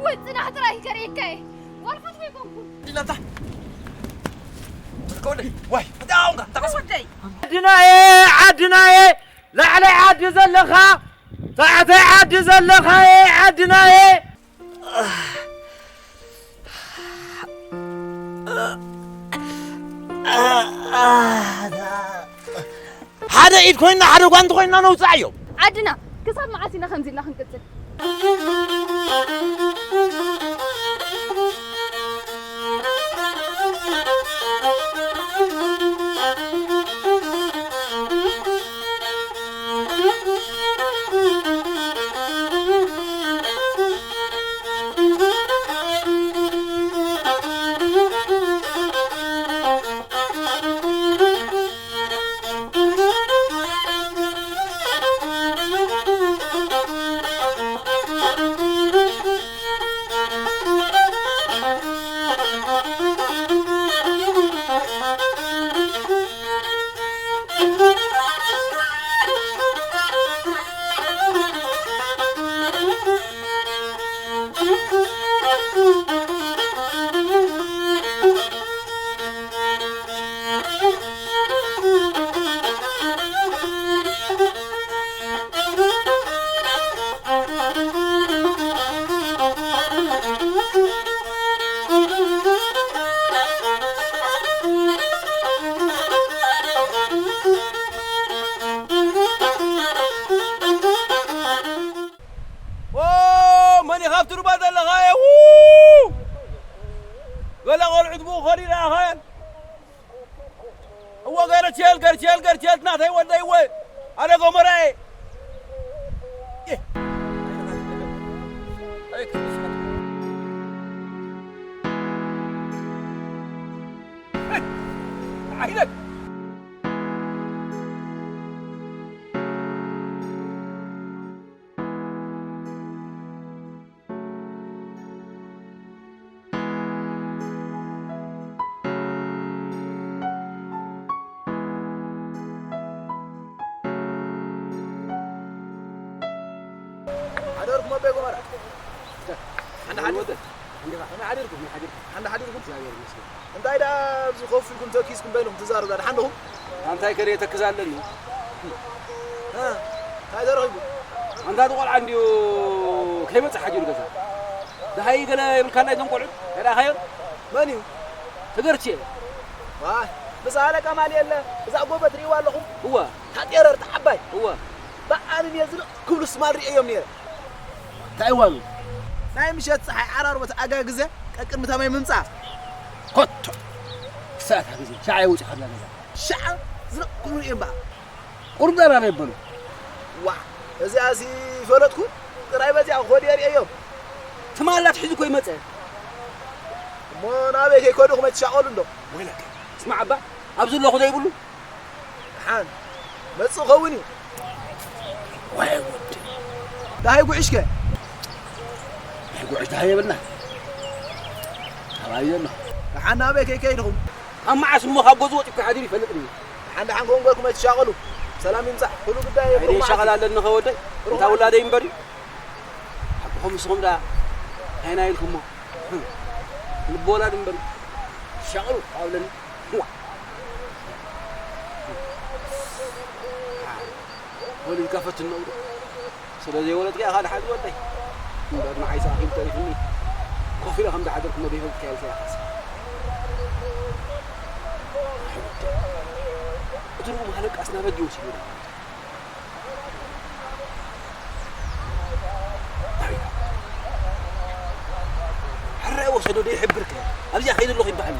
ወይ ጽናሕ ጥራይ ከርእየካ እየ። ዋልፋት ወይ ኮንኩ። ድላታ። ኮለይ፣ ዋይ፣ እንታይ ኣውንካ? እንታይ ወደይ። ዓድናየ፣ ዓድናየ፣ ላዕለይ ዓዲ ዘለኻ፣ ታሕተይ ዓዲ ዘለኻየ፣ ዓድናየ። ሓደ ኢድ ኮይንና፣ ሓደ ጓንቲ ኮይንና ነውፅኣዮ። ዓድና፣ ክሳብ መዓስ ኢና ከምዚ ኢልና ክንቅፅል? ኦ፣ መን ኢኻ ኣብቲ ሩባ ዘለኻዮ? ው! ገለ ቆልዑት ብኡ ኸዲ ረኣኻየን? እወ፣ ገርቸል፣ ገርቸል፣ ገርቸል፣ ናተይ ወደይ፣ እወ፣ ኣነ ጎመራየ። ዓይነክ። ሓደርኩም ኣቦይ ጎመራ። ሓንዳ ሓደርኩም። ከመይ ሓደርኩም? ሓንዳ ሓደርኩም። እንታይ ደኣ ኣብዚ ኮፍ ኢልኩም ተኪስኩም በይንኹም ትዛረቡ ደኣ ደሓን ዲኹም? ኣንታይ ከለ የተክዝ ኣለኒ? እ፣ እንታይ ተረኺቡ? ኣንታ እቲ ቆልዓ እንድዩ ከይመጽእ ሓዲሩ ገዛ። ደሃይ ገለ የብልካን ናይዞም ቆልዑ? ከይረኣኻዮም? መን እዩ? ተገርቼ። ዋይ፣ ምስ ኣለቃ ማል የለ፣ እዛ ጎቦ ትርእይዋ ኣለኹም? እወ። እታ ጤረር፣ እታ ዓባይ። እወ። ብኣንን እየ ዝልቕ ክብሉ ስማል ርእዮም ነይረ። እንታይ እዋኑ? ናይ ምሸት ጸሓይ ዓራርቦ ተኣጋግዘ፣ ቀቅድሚ ተማይ ምምጻእ። ኮቶ! ክሳታ ግዜ፣ ሻዕ የውጺ ካብዛ ገዛ። ሻዕ ዝልቕ ክብሉ እዮም በኣ። ቁርዳር ኣበይ በሉ? ዋ፣ እዚኣሲ ፈለጥኩ፣ ጥራይ በዚኣ ክኸዱ የርእዮም። ትማል ኣትሒዙ እኮ ይመጸ። እሞ ናበይ ከይከዱ ክመይ ትሻቐሉ እንዶ? ወይለከ፣ ስማዕ ኣባ፣ ኣብዚ ኣለኹ ዘይብሉ? ደሓን መጽእ ኸውን እዩ። ወይ ጉድ። ደሃይ ጉዕሽከ? ናይ ጉዕሽ ደሃይ የብልና። ካባይ ዘሎ። ደሓን ናበይ ከይከይድኹም? ካብ መዓስ እሞ ካብ ገዝኡ ወጺኡ ሓዲሩ ይፈልጥኒ። ደሓን ደሓን ከምኡ ገርኩም ኣይትሻቐሉ። ሰላም ይምጻእ። ኩሉ ጉዳይ ኣይ የብልኹም ደይ ሻቐል ዓዲ። ኣለኒ ኸወደይ። ሩቕ እንታ ውላደይ እምበር እዩ። ሓቅኹም ንስኹም ደኣ ኣይና ኢልኩሞ። ልቢ ወላድ እምበር እዩ። ሻቐሉ ኣብለኒ። ዋ። ወሊድካ ፈትን ነብሩ። ስለ ዘይወለድካ ኢኻ ደሓን ዝወደይ። እምበር ንዓይ ሰኣኺሉ ተሪፉኒ። ኮፍ ኢለ ከም ዝሓደርኩ መደይ ፈልጥካ ኢልካ ኢኻስ። ኣይ ወደይ። እቲ ርኡም ሃለቃስ ናብ ኣዲኡ ወሲድዎ። ኣቤት። ሕራይ ወሰዶ ዶ ይሕብርከ? ኣብዚኣ ከይደ ኣለኹ ይበሃል።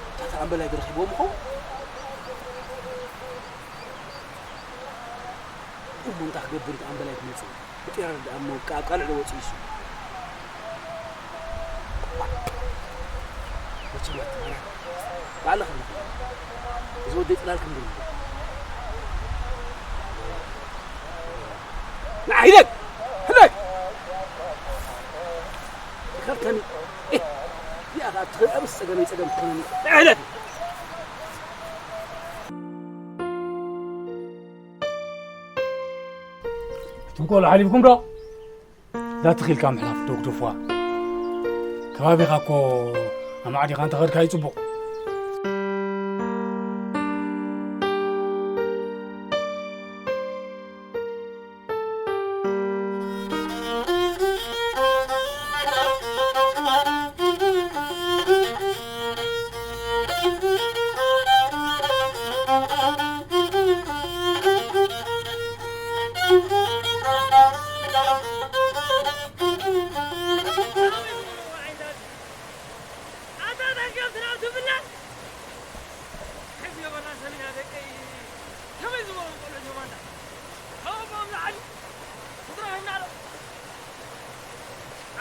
እታ ተቐበላይ ዶ ረኺብዎም ይኸውን? እሞ እንታይ ክገብር እዩ? ተቐበላይ ክመጽእ እዩ። ብጤራ ደኣ እሞ ካብ ቃልዕ ዶ ወጺኡ እሱ? መቸም ኣትማራ ባዕልኺ ኣለኺ። እዚ ወደይ ጽላልኪ እንድዩ። ንዓ ሂደት! ህለክ! ይኸብተኒ። እህ! እዚኣ ኸኣ ትኽእል ምስ ጸገመይ ጸገም ትኾነኒ። ንዓ ሂደት! እቶም ቆልዑ ሓሊፍኩም ዶ? እዛ ትኺልካ ምሕላፍ ዶ ግደፍዋ። ከባቢኻ እኮ ኣማዕዲኻ እንተኸድካ እዩ ጽቡቕ።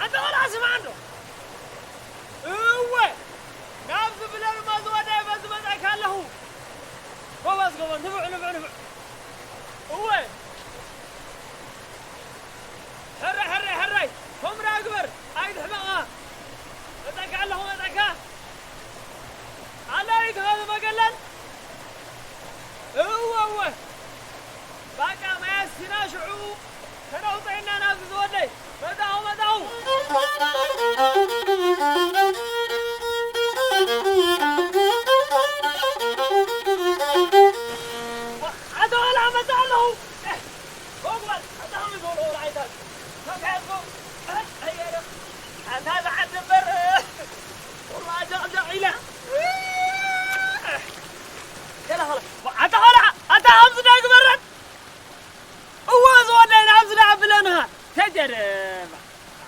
ኣንታ ቆልዓ ስምዓ እንዶ። እወ፣ ናብዚ ብለርማ ዝወደይ በዚ መጻእካ ኣለኹ። ጎበዝ፣ ጎበዝ፣ ንፉዕ፣ ንፉዕ፣ ንፉዕ። እወ። ሕራይ፣ ሕራይ፣ ሕራይ። ከምኡ ደኣ ግበር፣ ኣይትሕመቓ። መጻእካ ኣለኹ፣ መጻእካ። ኣለይ፣ ተኸዘ መገለል። እወ፣ እወ። ባቃ ማያስቲና ሽዑ ተነውፀና ናብዚ ዝወደይ። መጣሁ፣ መጣሁ። ኣቶ ዋላ መጣ ኣለኹ። ሞግባል፣ ኣታ ከመይ ዝበሉ ቆልዓ ይታል? ተካየድኩም? ኣይ፣ ኣይ፣ ኣይ፣ ኣታ ዝዓዲ እምበር፣ ወላ ጃቕጃቕ ኢለ። ከላ፣ ከላ። ኣታ ቆልዓ፣ ኣታ ከምዚ ዶ ይግበረን? እወ፣ ዝወደይ፣ ናብዚ ዶ ኣብለንኻ? ተጀርባ።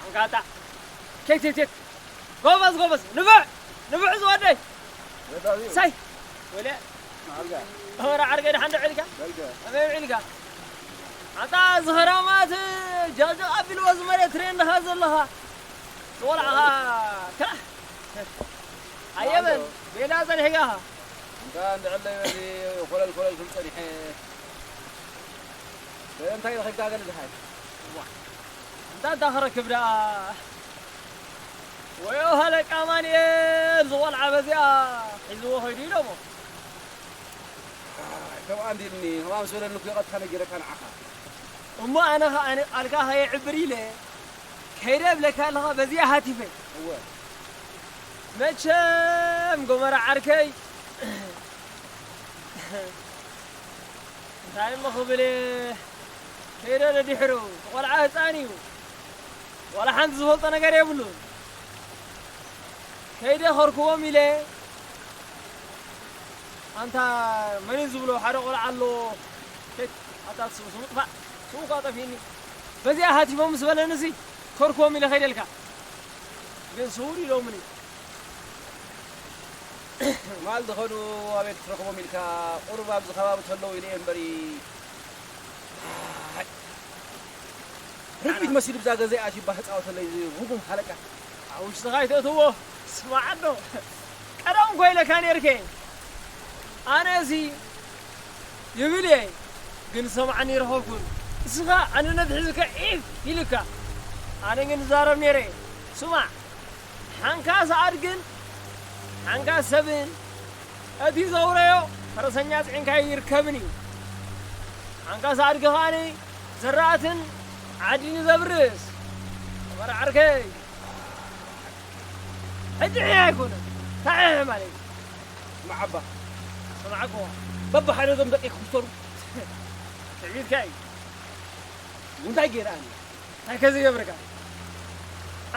ኣንካታ። ኬት፣ ኬት፣ ኬት። ጎበዝ፣ ጎበዝ። ንፉዕ፣ ንፉዕ ዝወደይ። ሳይ። ወለ። ዓርገ። ኧረ ዓርገ፣ ደሓን ዶ ውዒልካ? ከመይ ውዒልካ? ኣታ ዝኸራማት ጃልጃል ኣቢልዎ ዝመሬት ትሬን ደኻ ዘለኻ። ዝቆልዓኻ ክራሕ። ኣየበል፣ ቤላ ጸኒሕካ። እንታ እንድዕለይ በዚ ኮለል ኮለል ክብል ጸኒሐ። እንታይ ረኺብካ ገለ ዝሓይ? ዋ። እንታ እንታይ ክረክብ ደኣ? ወዮ ሃለቃ ኣማኑኤል ዝቖልዓ በዚኣ ሒዝዎ ኸይዱ ኢሎሞ። ኣይ፣ ከምኣ እንዲልኒ፣ ከምኣ ምስ በለኒ እኮ ይቐጥታ ነጊረካ ንዓኻ። እሞ ኣነ ኸኣ ቃልካ ከየዕብር ኢለ ከይደ እብለካ ኣለኻ በዚኣ ሃቲፈ። እወ። መቸም ጎመራ ዓርከይ፣ እንታይ እሞ ክብል እየ? ከይደ ደድሕሩ፣ እቲ ቆልዓ ህፃን እዩ። ዋላ ሓንቲ ዝፈልጦ ነገር የብሉን። ከይደ ከርክቦም ኢለ፣ ኣንታ መን እዩ ዝብሎ ሓደ ቆልዓ ኣሎ። ኬት፣ ኣታ ስሙ፣ ስሙ ጥፋእ። ስሙ እኳ ጠፊእኒ። በዚኣ ሃቲፎም ምስ በለኒ ሲ፣ ከርክቦም ኢለ ከይደልካ። ግን ስውር ኢሎምኒ። ማል ዝኸዱ ኣበይ ክትረኽቦም ኢልካ፣ ቁሩብ ኣብዚ ከባቢ ተለዉ ኢለ እየ እምበሪ። ኣይ፣ ርግቢት መሲሉ ብዛ ገዛ ኣትዩ እባ ክጻወተለይ እዚ ርጉም ሃለቃ። ኣብ ውሽጥኻ ኣይተእትዎ፣ ስማዕ ኣሎ። ቀደም እኮ ኢለካ ነይርከ። ኣነ እዚ ይብል እየ፣ ግን ሰምዓኒ ይረኸብኩን። እስኻ ኣንነት ሒዝካ ዒፍ ኢልካ። ኣነ ግን እዛረብ ነይረ። ስማዕ፣ ሓንካስ ኣድግን ሓንካስ ሰብን እቲ ዘውረዮ ፈረሰኛ ጽዒንካዮ ይርከብን እዩ። ሓንካስ ኣድጊ ኸኣኒ ዘራእትን ዓዲን እዩ ዘብርስ። ኣመር ዓርከይ፣ ሕጂ ሕያ ኣይኮነን፣ እንታይ ሕያ ማለት እዩ? ስማዕ ኣባ፣ ስማዕ ኣኮ። በብሓደ እዞም ደቂቕ ክፍተሩ። ትዕቢትካ እዩ። እንታይ ገይረ ኣነ? እንታይ ከ ዝገብርካ?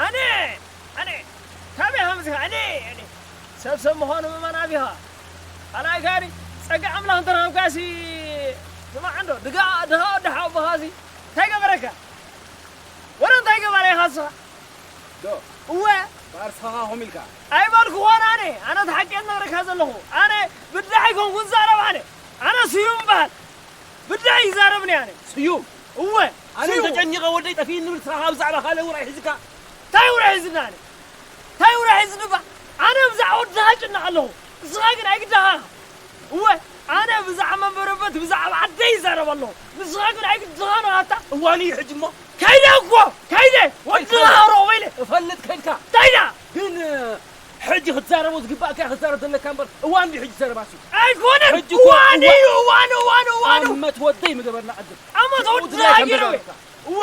ኣነ፣ ኣነ፣ ካበይ ሃምዝካ? ኣነ፣ ኣነ። ሰብ ሰብ ምዃኑ ምእማን ኣቢኻ። ካልኣይ ካኒ፣ ጸጋ ኣምላኽ እንተረኸብካሲ፣ ስማዕ እንዶ፣ ድጋ፣ ድኻ ወዲ ሓወቦኻሲ፣ እንታይ ገበረካ? ወላ እንታይ ገባረ ኢኻ ንስኻ? ዶ? እወ። ባር ስኻኻ ኮም ኢልካ? ኣይበልኩ ኾን ኣነ። ኣነ እቲ ሓቂ እነግረካ ዘለኹ። ኣነ ብዳሕ ኣይኮንኩን ዛረብ ኣነ። ኣነ ስዩም እበሃል። ብዳሕ ይዛረብኒ ኣነ። ስዩም? እወ። ኣነ ስዩም። ተጨኒቐ ወደይ ጠፊእኒ ንብል ስኻኻ ብዛዕባ ካልእ ውራይ ሒዝካ? እንታይ ውራይ ሒዝኒ ኣነ? እንታይ ውራይ ሒዝኒ እባ? ኣነ ብዛዕባ ወድኻ ይጭነቕ ኣለኹ። ንስኻ ግን ኣይግዳኻ። እወ፣ ኣነ ብዛዕባ መንበረበት ብዛዕባ ዓደይ ይዛረብ ኣለኹ። ንስኻ ግን ኣይግድኻን ኣታ። እዋኑ እዩ ሕጂ እሞ። ከይደ እኮ፣ ከይደ። ወዲ ከይደ። ሃሮ ወይለ። እፈልጥ ከይድካ። እንታይ ደኣ? ግን፣ ሕጂ ክትዛረቦ ዝግባእካ ክትዛረብ ዘለካ እምበር፣ እዋን ድዩ ሕጂ ዘረባሲ? ኣይኮነን። ሕጂ እኮ እዋን እዋ-፣ እዩ፣ እዋን፣ እዋን፣ እዋን። ኣመት ወደይ ምገበርና ቅድም። ኣመት ሽዑ ወዲ ትግራይ ከም ሃገር ተዛረብካ። እወ፣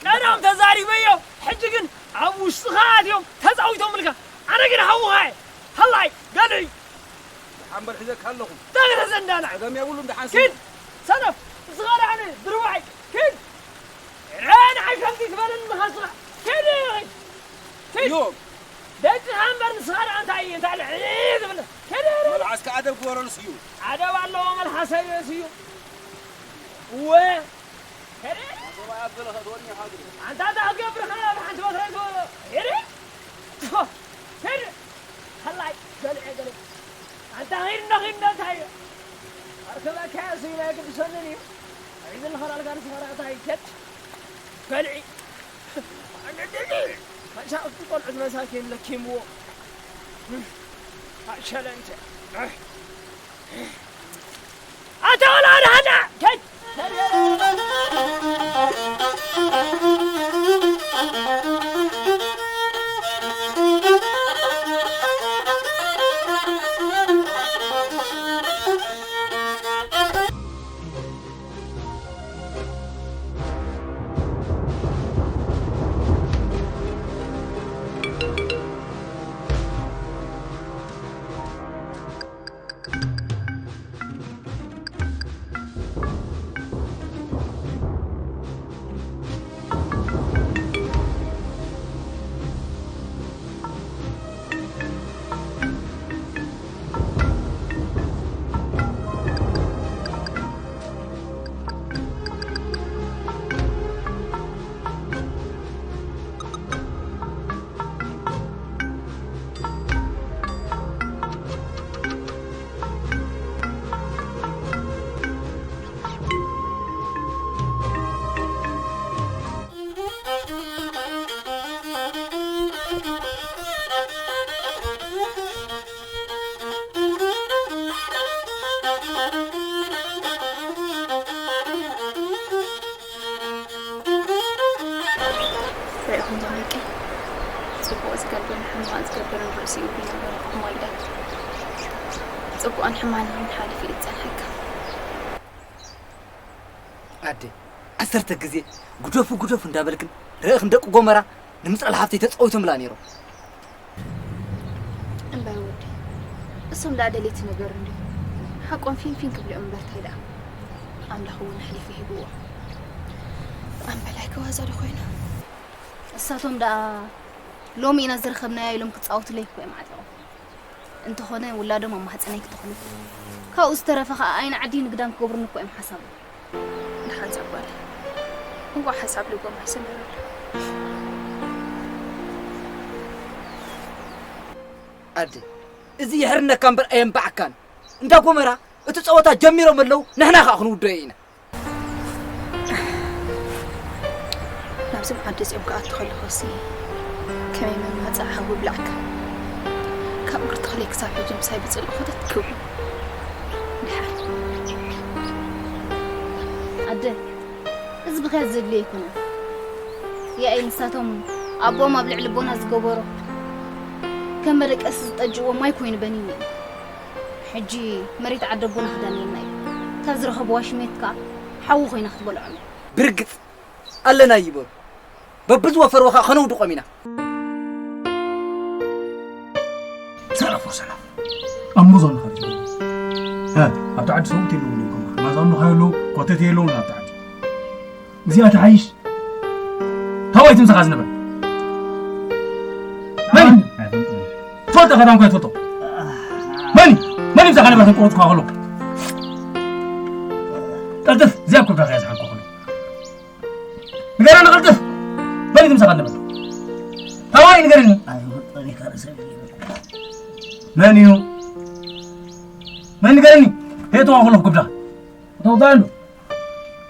ቀደም ተዛሪበዮ፣ ሕጂ ግን ኣብ ውሽጥኻ ኣትዮም ተጻዊቶምልካ። ኣነ ግን ሃውኻ እየ። ሃላይ፣ ገልዒ። ደሓን በል ሒዘካ ኣለኹ። እንታይ ተዘንዳና? ጸገም የብሉን፣ ደሓን ኪድ፣ ስምዕ። ሰነፍ፣ ንስኻ ደሓን ድርባይ፣ ኪድ። ረ ንዓይ ከምዚ ትበለኒ ንኻ ስኻ። ኪድ፣ ኪድ። እዮም። ደቅኻ እምበር ንስኻ ደኣ እንታይ፣ እንታይ ልዕሊ ትብል? ኪድ፣ ረ። መልሓስካ ኣደብ ግበረሉ ስዩ። ኣደብ ኣለዎ መልሓሰይ ስዩ። እወ። ሄደ። ኣንታ እንታይ ክትገብር ኢኻ? ብሓንቲ በትሪ ኣይትበሎ። ሄደ። ሄደ። ሃላይ፣ ገልዐ፣ ገልዐ። ኣንታ ኺድ እንዶ፣ ኺድ እንዶ፣ እንታይ እዩ? ኣርከበካ እያ፣ ስኢና ኣይግድሰንን እዩ። ሒዝልኻ ዳልጋ ንስኻ እንታይ ከድ? ገልዒ። ኣነደኒ። መሻቕቲ ቆልዑት መሳኪን ለኪምዎ። ኣሸለንተ። ኣታ ወላ ወደ ሃዳ፣ ከድ። ርኢኹም ዶ ደቂ? ጽቡቕ ዝገብርን ሕማቕ ዝገብርን ርእሲኡ ሒዙ ገለኹም ወልደ። ጽቡቕን ሕማቕን ሓሊፉ እዩ ዝጸንሐካ። ኣደ፣ ዓሰርተ ግዜ ግደፉ ግደፉ እንዳበልክን ርኢኽን ደቂ ጎመራ ንምጽላል ሃብተይ ተጻዊቶምላ ነይሮም። እምበር ወዲ፣ እሶም ደኣ ደለይቲ ነገር እንድዩ። ሓቆም ፊንፊን ክብልኦም እምበር እንታይ ደኣ። ኣምላኽ እውን ኣሕሊፉ ሂብዎ። ኣምበላይ ከዋዛ ዶ ኮይኑ? እሳቶም ደኣ ሎሚ ኢና ዝረኸብናያ ኢሎም ክጻወቱለይ እኮ እዮም ዓጢቖም። እንተኾነ ውላዶም ኣብ ማህጸነይ ክተኽሉ። ካብኡ ዝተረፈ ኸኣ ኣይን ዓዲ ንግዳም ክገብሩኒ እኮ እዮም ሓሳቦም። ደሓን ጸጓለ። እንቋዕ ሓሳብ ልቦም ኣይሰመረሉ። ኣደ፣ እዚ የሕርነካ እምበር ኣየንባዕካን። እንዳ ጎመራ እቲ ጸወታ ጀሚሮም ኣለዉ፣ ንሕና ከኣ ክንውደዮ ኢና። ናብዚ መዓዲ እዚኦም ክኣቱ ከለኹሲ ከመይ መማጻእ ሓዊ ብላዕካ። ካብ እግሪ ተኽለይ ክሳብ ሕጂ ምሳይ ብጽልኢ ኮተት ክብሉ። ድሓር። ኣደ፣ እዚ ብኽያት ዘድልዮ ኣይኮነን። ያኢ ንሳቶም ኣቦም ኣብ ልዕሊ ቦና ዝገበሮ ከም መደቀሲ ዝጠጅዎ ማይ ኮይኑ በኒኒ። ሕጂ መሬት ዓዲ ኣቦና ክዳንየና እዩ። እታ ዝረኸብዋ ሽሜት ከኣ ሓዊ ኮይና ክትበልዖም እያ። ብርግጽ ኣለና ይበሉ። በብዝወፈርዎ ከኣ ከነውድቖም ኢና። ሰላም ወሰላም። ኣብ ሙዞ ንኸርጅ። እ፣ ኣብቲ ዓዲ ሰብኡት የለውን ኢልኩም። ማዛኑ ኸየለዉ፣ ኮተት የለውን ኣብቲ ዓዲ። እዚኣ ትሓይሽ። ታዋይ ትምሳኻ ዝነበር። መን? ትፈልጦ ኸዳን ኮይ ትፈልጦ። መን? መን ይምሳኻ ነበር ከቆጽኳ ኸሎ። ቀልጥፍ፣ እዚኣ ኮብዳ ኸያ ዝሓንኮ ኸሎ። ንገረኒ ቅልጥፍ። መን እዩ ትምሳኻ ነበር? ታዋይ ንገረኒ። መን እዩ? መን ንገረኒ? ሄቶ ኸሎ ኩብዳ። ተውጣሉ።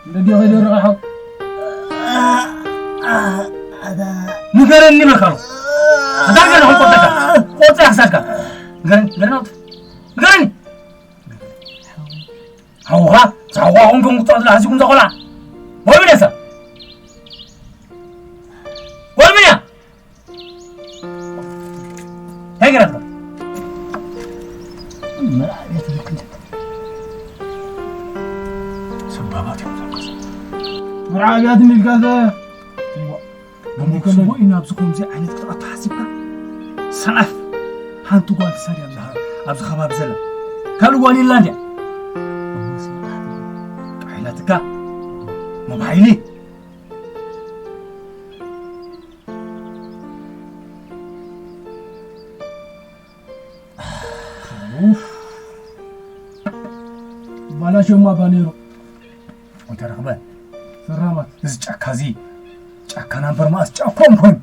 እንደዚህ ኸይደ ረሓው። ንገረኒ በልካ ነው። ዛጋ ነው ቆጣካ። ቆጣ ያሳካ። ንገረኒ፣ ንገረኒ። ንገረኒ። ሓውኻ፣ ሓውኻ ኹንኩም ቁጣ ዝላ ሐሲኩም ዘቆላ። ወይ ምን ያሳ? ወይ ምን ያ? እንታይ ገይራ ትበል? መርዓ ቤት ምልክት። ሰባባት እዮም ዘንቀሱ። መርዓ ቤት ምልክት። እዋ፣ ብምክንያቱ ኢና ኣብዚ ከምዚ ዓይነት ቅጥዓት ተሓሲብካ? ሰዓፍ፣ ሓንቲ ጓል ትሳድ ኣብዚ፣ ኣብዚ ከባቢ ዘላ። ካልእ ጓል የላን ድያ? እሞ ሰዓፍ። ቃይላትካ። መባይሊ። ኡፍ። ባላሸማ ባኔሮ። ወተረኽበ። ሰራማት። እዚ ጫካ እዚ፣ ጫካ ናምበር መኣስ ጫኮም ኮይኑ።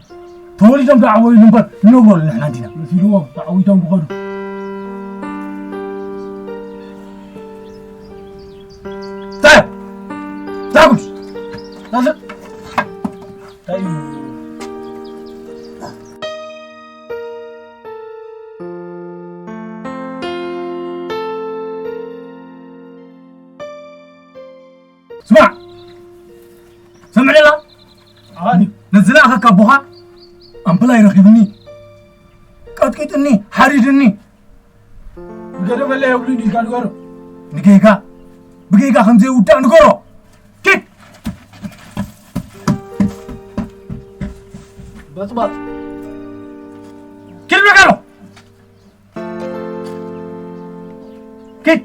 ተወሊዶም ዶ ዓወይሉ እምበር፣ ንነብረሉ ንሕና እንዲና። መሲልዎም፣ ተዓዊቶም ክኸዱ። ታይ? ታይ ጉድ? ታይ? ስማዕ! ሰምዕ ደላ? ኣኒ። ነዚ ለኣኸካ ኣቦኻ ኣምፕላይ ረኺብኒ፣ ቀጥቂጥኒ፣ ሓሪድኒ። ንገደበላ የብሉን ኢልካ ንገሮ። ንጌጋ፣ ብጌጋ ከም ዘይውዳእ ንገሮ። ኪድ! በጥባጥ። ኪድ ብለካ ኣለኹ። ኪድ!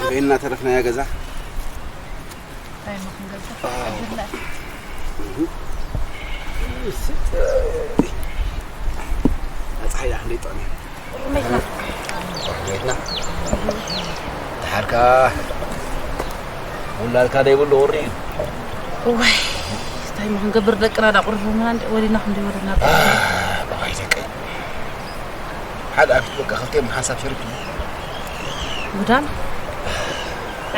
በይና ተረፍናያ ገዛ። እንታይ እሞ ክንገዝእ? ኣዎ። ኣድላ። እህ። ኣጽሓያ ክንደይ ጥዕም እዩ። ቁሩብ መይትና። ቁሩብ መይትና። ድሓርካ ውላድካ ደይብሉ ቁሪ እዩ። እዋይ፣ እንታይ እሞ ክንገብር ደቅና ዳ ቁርፍና እንደ ወሊና ክንደይ ወለና። ኣህ፣ ብኸይ ደቀይ። ሓደ ኣፊት በቃ ክልቲኦም ሓንሳብ ሸሪክና። ጉዳም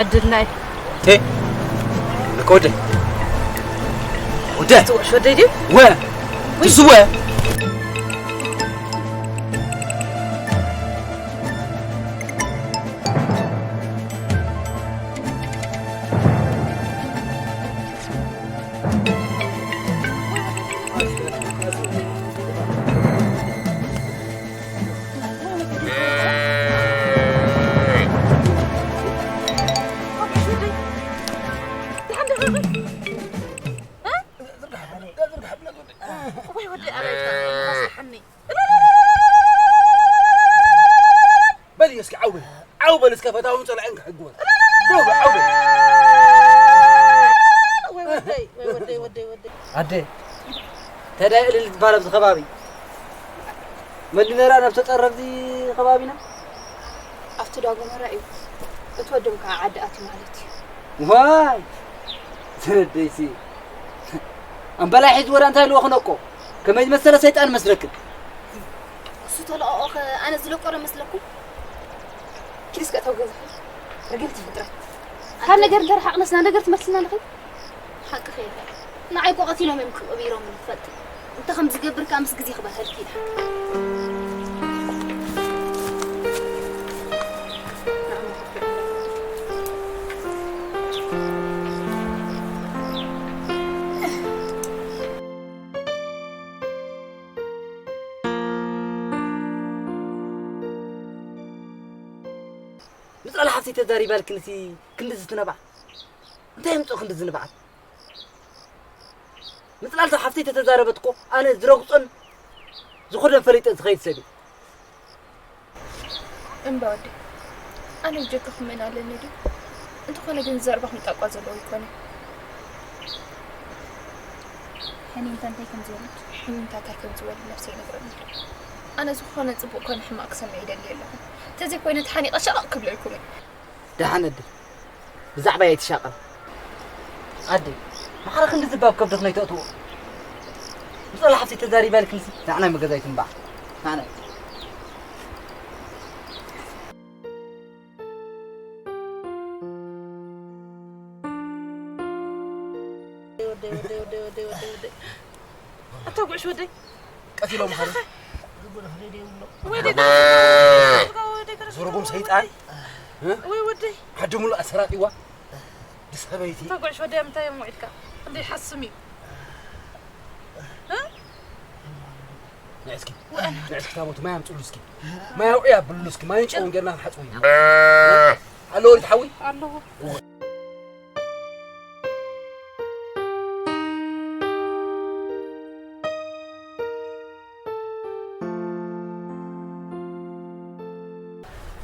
ዕድልና እዩ። ቴ፣ ለከ ወደ። ወደ። ጽውሽ ወደይ ድዩ? ወ። ትስወ። ወይ ወዲ ኣረይታ፣ በስሓኒ። በል እስኪ ዓው በል። ዓው በል እስከ ፈታውን ጸላእን ክሕግወን። ደው በል፣ ዓው በል። ወይ ወደይ፣ ወይ ወደይ፣ ወደይ፣ ወደይ። ኣደ፣ ተዳይ እልል ትባል ኣብዚ ከባቢ። መን ነራ ናብ ተጸረብዚ ከባቢና? ኣብቲ ዳጎመራ እዩ። እቲ ወዶም ከዓ ዓዲ ኣትዩ ማለት እዩ። ዋይ! ተረደይሲ። ኣምበላይ ሒዝ ወዳ እንታይ ልወኽነቆ? ከመይ ዝመሰለ ሰይጣን መስለክን? እሱ ተለቐቖ ኸ ኣነ ዝለቆ ዶ መስለኩም? ኪድ እስከ እተው ገዛ። ርግምቲ ፍጥረት። ካብ ነገር እንተረሓቕነስ ናብ ነገር ትመልስና ኣለኺ? ሓቅኺ ኢኺ። ንዓይ እኮ ቀቲሎም እዮም ክቕቢሮም ንፈልጥ። እንተ ከም ዝገብር ከኣ ምስ ግዜ ክበሃል ኪዳ። ምጽላል ሓፍተይ ተዛሪባልክንሲ ክንዲ ዝትነባዕ። እንታይ የምጽኦ ክንዲ ዝንባዓት? ምጽላል ሓፍተይ ተተዛረበት እኮ ኣነ ዝረግጾን ዝኸዶን ፈሊጠ ዝኸይድ ሰብ እየ። እምባ ወደይ፣ ኣነ ብጀካኹም መን ኣለኒ ድዩ? እንተኾነ ግን ዘረባኹም ጣቋ ዘለዎ ኣይኮነን። ሕኒንታ እንታይ ከም ዝበለት፣ ሕኒንታ እንታይ ከም ዝበለት ነብሰይ ይነግረኒ ኣሎ። ኣነ ዝኾነ ጽቡቕ ኮነ ሕማቕ ክሰምዕ ይደሊ ኣለኹ። እንተዘይኮይነ ተሓኒቐ ሸቐቕ ክብለልኩም እየ። ደሓን ኣደ፣ ብዛዕባይ ኣይትሻቐል። ኣደ፣ ማዕረ ክንዲ ዝባብ ከብድኽ ነይተእትዎ። ብጸላ ሓፍተይ ተዛሪባልክንሲ፣ ንዓና መገዛይት እምበኣር። ንዓና። ወደይ፣ ወደይ፣ ወደይ፣ ወደይ፣ ወደይ፣ ወደይ። ኣታ ጉዕሽ ወደይ። ቀቲሎም ኸ? ወይ ደይ፣ ወይ ደይ፣ ወይ ደይ፣ ዝርጉም ሰይጣን። እ? ወይ ወደይ። ዓዲ ሙሉእ ኣሰራጢዋ። ድሰበይቲ። ኣታ ጉዕሽ ወደይ፣ እንታይ እዮም ውዒልካ? ክንደይ ሓስም እዩ። እ? ንዕስኪ። ንዕስኪ ታቦት ማይ ኣምጽሉ እስኪ። ማይ ኣውዕያ ብሉ እስኪ። ማይ ጨውን ጌርና ክንሓጽቡ ኢና። ኣለዎ ሪት ሓዊ? ኣለዎ።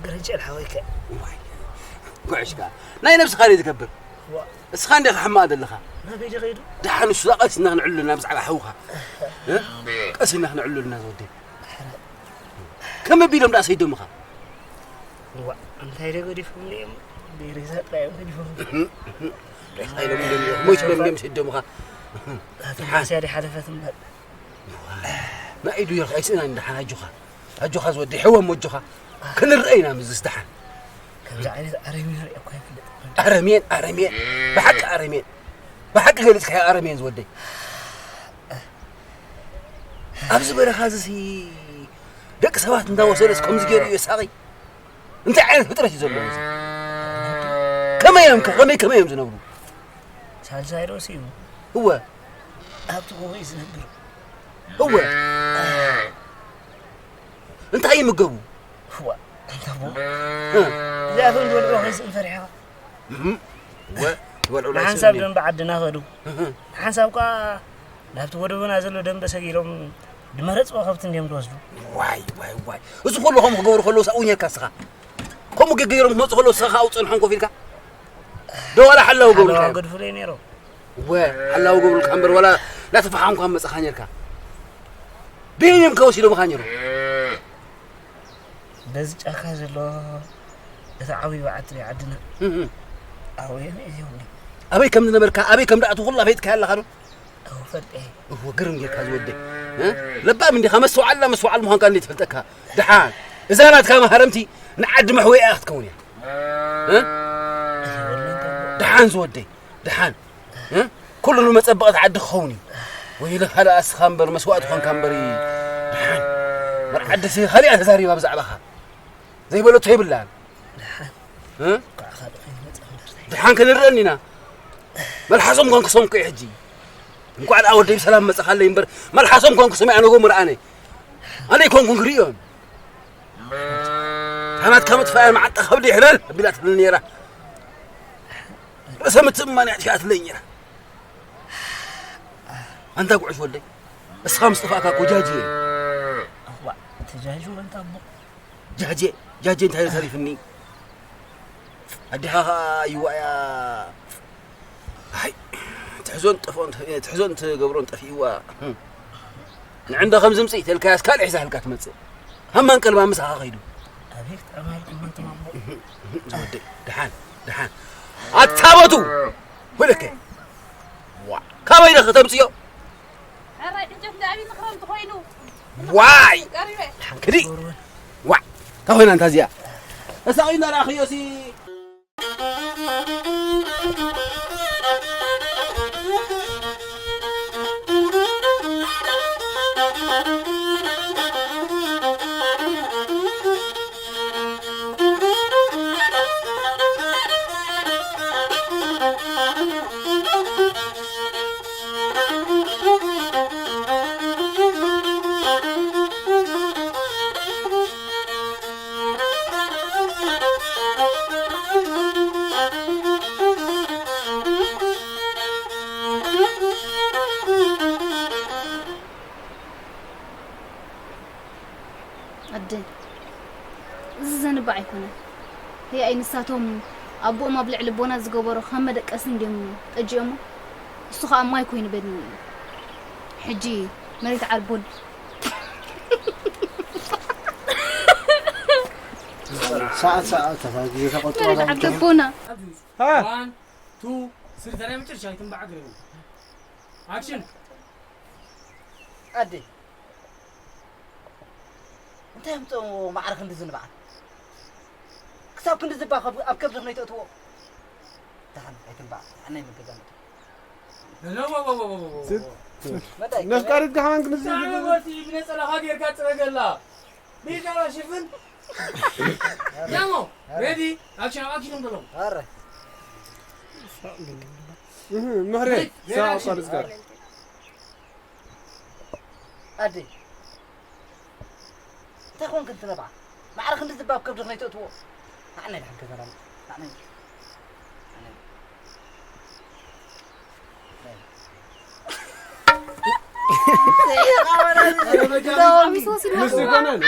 ግርንጭል ሓወይከ። ዋይ፣ ጉዕሽ ከኣ ናይ ነብስኻ ድዩ ዝገብር? ዋ። እስኻ እንዲኻ ሕማቕ ዘለኻ። ናበይ ድዩ ከይዱ? ደሓን ንሱ ቀስ ኢና ክንዕሉ ኣለና ብዛዕባ ሓውኻ። እ? ቀስ ኢና ክንዕሉ ኣለና ዝወደይ። ከመይ ቢሎም ደኣ ሰይዶምኻ? ዋ፣ እንታይ ዶ ገዲፎም ድዮም? ብሬሳ ጥራይ እዮም ገዲፎም። ሬሳ ኢሎም እንድዮም፣ ሞይቱ ኢሎም እንድዮም ሰይዶምኻ። ናቶም ሓስያ ድሓለፈት እምበር። ናይ ኢዱ ይርኣይ ስእና እንድሓን ኣጆኻ። ኣጆኻ ዝወደይ፣ ሕወም ኣጆኻ። ክንረአ ኢና ምስዚ ስደሓን። ከምዚ ዓይነት ኣረሚን ሪኦ እኳ ኣይፈልጥን። ኣረሜን፣ ኣረሜን። ብሓቂ ኣረሜን። ብሓቂ ገሊጽካዮ ኣረሜን ዝወደይ። ኣብዚ በረኻ እዚ ሲ ደቂ ሰባት እንዳወሰደስ ከምዚ ገይሩ እዩ ሳቒ። እንታይ ዓይነት ፍጥረት እዩ ዘለዎ እዚ? ከመይ እዮም ከ? ከመይ፣ ከመይ እዮም ዝነብሩ? ሳልሳይ ዶ ስዩ? እወ። ኣብቲ ጎቦ እዩ ዝነብር። እወ። እንታይ ይምገቡ? እዋ፣ እንታይ እሞ? እ። እዚኣቶም ዝበልዑ ከይስእን ፈሪሕኻ? እህም። እወ፣ ዝበልዑ ንሓንሳብ ኣይስእንን። ደንበ ዓድና ከዱ። እህ። ንሓንሳብ ከኣ ናብቲ ወደብና ዘሎ ደንበ ሰጊሮም ዝመረጽዎ ከብቲ እንድዮም ዝወስዱ። ዋይ፣ ዋይ፣ ዋይ። እዚ ኩሉ ከምኡ ክገብሩ ከለዉ ሳብ እውን የካ እስኻ። ከምኡ ገገይሮም ክመጹ ከለዉ እስኻ ኣብኡ ጸንሖም ኮፍ ኢልካ? ዶ ዋላ ሓላው ገብሩልካ ሓላው እዮም? ገድፉለይ ነይሮም። እወ፣ ሓላው ገብሩልካ እምበር ዋላ እናተፋሓምካ መጻኻ ነርካ። በየን እዮም ከ ወሲዶምኻ ነይሮም? በዚ ጫካ ዘሎ እቲ ዓብዪ በዓቲ ናይ ዓድና። እህ፣ እህ። ኣበይ፣ ኣበይ፣ ኣበይ፣ ኣበይ ከም ዝነበርካ፣ ኣበይ ከም ደኣቱ ኩላ ፈይጥካ ኣለኻ ዶ? እወ ግርም ጌርካ ዝወደይ። እ? ለባም እንዲኻ፣ መስተውዓልና መስተውዓል ምዃንካ እንዴት ይፈልጠካ? ደሓን እዛ ናትካ መሃረምቲ ንዓዲ መሕወያ ክትከውን እያ። እ? ደሓን ዝወደይ፣ ደሓን። እ? ኩሉ ንመጸበቐት ዓዲ ክኸውን እዩ። ወይለ ካልእ ኣስኻ እምበር መስዋእቲ ኾንካ እምበር እዩ። ደሓን መርዓደሲ ካልእ እያ ተዛሪባ ብዛዕባኻ። ዘይበለቶ የብላን። ደሓን እ? ኳዕ ካልእ ከይመጽእ እምበር። ደሓን ክንርአን ኢና። መልሓሶም ኮን ክሰምኩ እዩ ሕጂ። እንኳዕ ደኣ ወደይ ብሰላም መጻኻለይ እምበር፣ መልሓሶም ኮን ክሰምዕ ኣነጎ ምርኣነ። ኣነ ይኮንኩን ክርእዮም። ታናት ካብ ምጥፋእያ መዓጣ ከብዲ ይሕለል ኣቢላ ትብል ነይራ። ርእሰ ምትእምማን እያ ኣጥፊኣትለይ ነይራ። ኣንታ ጉዕሽ ወደይ፣ እስኻ ምስ ጠፋእካ እኮ ጃጂ እየ። እዋ፣ ተጃጂ ወንታ ኣቦ። ጃጄ፣ ጃጄ እንታይ ተሪፍኒ? ኣዴኻ ኸኣ ይዋእያ። ኣይ፣ ትሕዞን ጠፍኦን፣ ትሕዞን ትገብሮን ጠፊእዋ። ንዕንዶ ከም ዝምጽእ ተልካያስ ካልእ ሒዛልካ ትመጽእ። ሃማን ቀልባ ምሳኻ ኸይዱ። ኣቤት፣ ኣማልኩም ኣንቱም ኣቦ። ዝወደይ፣ ደሓን፣ ደሓን። ኣታበቱ! ወለከ። ዋ፣ ካበይ ደኸ ተምጽዮ? ሕራይ ዕንጨት ዳኣቢ ንኽረምቲ ኮይኑ። ዋይ! ቀሪበ። ክዲ! ዋ! እንታይ ኮይና እንታ እዚኣ? ተሳቒና ረኣኽዮ ሲ። ኣደ፣ እዚ ዘንባዕ ኣይኮነን። ህያይ ንሳቶም ኣቦኦም ኣብ ልዕሊ ቦና ዝገበሮ ከም መደቀሲ እንድዮም ጠጅኦሞ። እሱ ኸኣ ማይ ኮይኑ በድኒ እዩ። ሕጂ መሬት ዓርቦድ ሰዓት ሰዓት ተሳጊ ተቆጥሮ መሬት ዓርቦድ ቦና። ሃ? ዋን፣ ቱ፣ ስሪ፣ ተራ መጨረሻ ኣይትንባዕ ግረቡ። ኣክሽን። ኣደ፣ እንታይ ኣምፅኦ ማዕረ ክንዲ ዝንባዓት? ክሳብ ክንዲ ዝባ ኣብ፣ ኣብ ከብድኽ ነይተእትዎ? ደሓን ኣይትንባዕ፣ ኣናይ መገዛ መጡ። ኖ፣ ኖ፣ ኖ፣ ኖ፣ ኖ፣ ኖ። ስት-፣ መዳይ፣ ነፍቃሪት ከማን ክንዲ ብዛዕባ ዝብል። ወርቲ ብነፀላኻ ጌርካ ፅረገላ። ቤዛ ሽፍን። ያሞ፣ ሬዲ፣ ኣክሽን፣ ኣክሽን በለው። ኧረ። እህ፣ ምሕሬ፣ ሬዲ፣ ሳብ ኣክሽን። ኣቋርጽ ጋር። ኣደ፣ እንታይ ኮንክ እንትነብዓ? ማዕረ ክንዲ ዝባብ ከብድኽ ነይተእትዎ። ንዓና ኢልካ ገዛና መጽእ። ንዓና ኢልካ። ንዓና ኢልካ። ንዓና ኢልካ። ኧረ በጃ። ምስ ይኮነን።